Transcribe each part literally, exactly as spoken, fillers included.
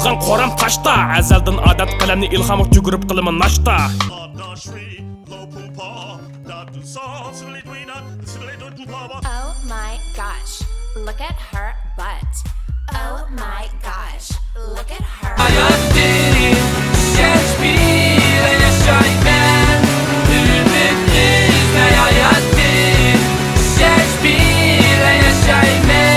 سەن قورام تاشتا، ئەزەلدىن ئادەت قەلەمنى ئىلھامغا چۈگۈرۈپ قىلىمەن ناشتا. Oh my gosh, look at her butt. Oh my gosh, look at her. Hayatım, seç bile yaşayman. Ümit üzme hayatım, seç bile yaşayman.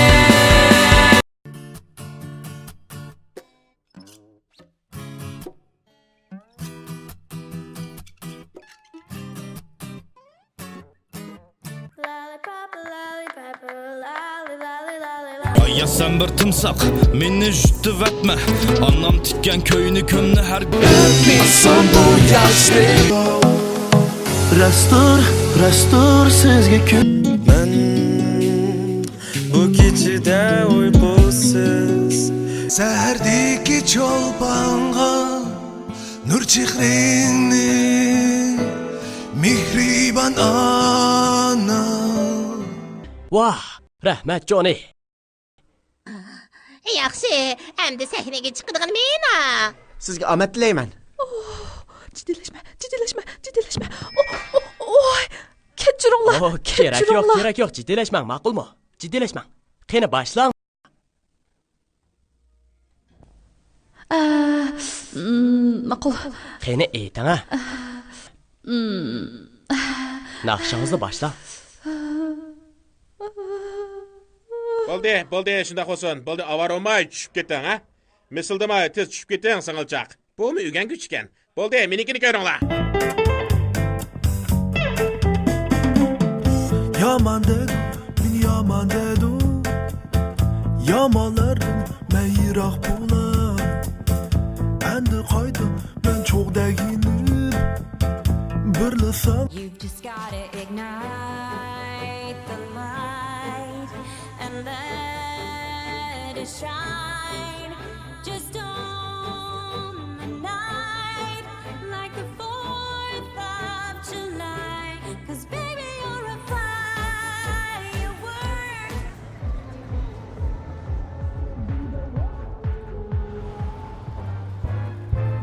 ئايا سەن بىر تىمساھ، مېنى يۇتۇۋەتمە. ئانام تىككەن كۆينىكىمنى ھەر راستتۇر، راستتۇر سىزگە كۆپ. مەن بۇ كېچىدە ئۇيقۇسىز. سەھەردىكى چولپانغا نۇر چېھرىڭنى، مېھرىبان ئانا. ۋاھ، رەھمەت جونى. ياخشى، ئەمدى سەھنىگە چىقىدىغىنى مېنى. سىزگە ئامەت تىلەيمەن. جىددىيلەشمە، جىددىيلەشمە، جىددىيلەشمە. ئو، ئو، ئوي، كەچۈرۈڭلار، ئوھ، كېرەك يوق، كەچۈرۈڭلار. كېرەك يوق، جىددىيلەشمەڭ، ماقۇلمۇ؟ جىددىيلەشمەڭ. قېنى باشلاڭ. ئە، م، ماقۇل. قېنى ئېيتىڭ ھە. ناخشىڭىزنى باشلاڭ. بولدى، بولدى، شۇنداق بولسۇن. بولدى، ئاۋارە بولماي چۈشۈپ كېتىڭ ھە. مىسىلدىماي تېز چۈشۈپ كېتىڭ، سىڭىلچاق. بۇمۇ ئۆگەنگۈچى ئىكەن. بولدى، مېنىڭكىنى كۆرۈڭلار. يامان دېدىڭ، مېنى يامان دېدىڭ. يامانلاردىن مەن يىراق بولاي. ئەمدى قايتا مەن چوغ دەگىنىم. بىرلا سەن. You've just gotta ignite the light and let it shine.